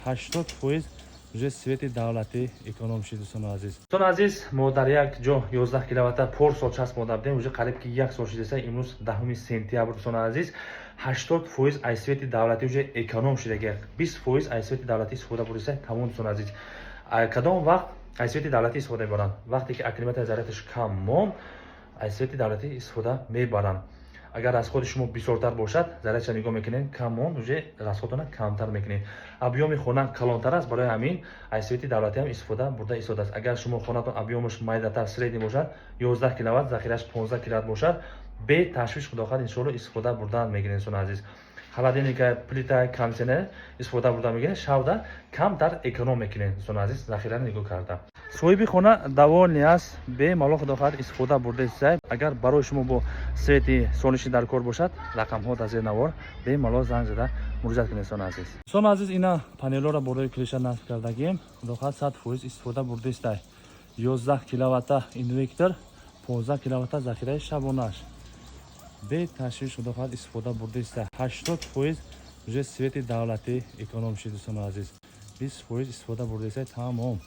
80% уже свети давлатӣ эконом шид, дӯстони азиз. Дӯстони азиз, мо дар як ҷо 11 киловатта порсол часпонда будем, уже қариб ки як сол шидеса. Имрӯз 10 сентябр, дӯстони азиз, 80% ай свети давлатӣ уже эконом шидаги, 20% ай свети давлатӣ истифода бурдеса, тамом. Дӯстони азиз, кадом вақт ай свети давлатӣ истифода мебаранд? Вақте ки аккумулятори зарядаш кам монд, ай свети давлатӣ истифода мебаранд. Агар расходи шумо бисёртар бошад, зарядша нигоҳ мекунед, кам монд, уже расходона камтар мекунед. Объёми хона калонтар аст, барои ҳамин ай свети давлатӣ ҳам истифода бурда истодааст. Агар шумо хонатон объёмаш майдатар, средний бошад, 11 киловатт, захираш 15 киловатт бошад, беташвиш, худохоҳад, иншоалло, истифода бурдан мегиред. Дӯстони азиз, холодильника, плита, кондитсионер истифода бурда мегиред, шавда камтар эконом мекунед. Дӯстони азиз, захираро нигоҳ карда, соҳиби хона довольный аст, бемалол, худохоҳад, истифода бурда истай. Агар барои шумо бо свети солнечный дар кор бошад, рақамҳо дар зери навор, бемалол занг зада муроҷиат кунед, дӯстони азиз. Дӯстони азиз, ина панелҳоро болои крыша насб кардагием, худохоҳад, 100% истифода бурда истай. 11 киловатта инвертор, 15 киловатта захираи шабонаш, беташвиш, худохоҳад, истифода бурда иста. 80% уже свети давлатӣ эконом шид, дӯстони азиз, 20% истифода бурда иста, тамом.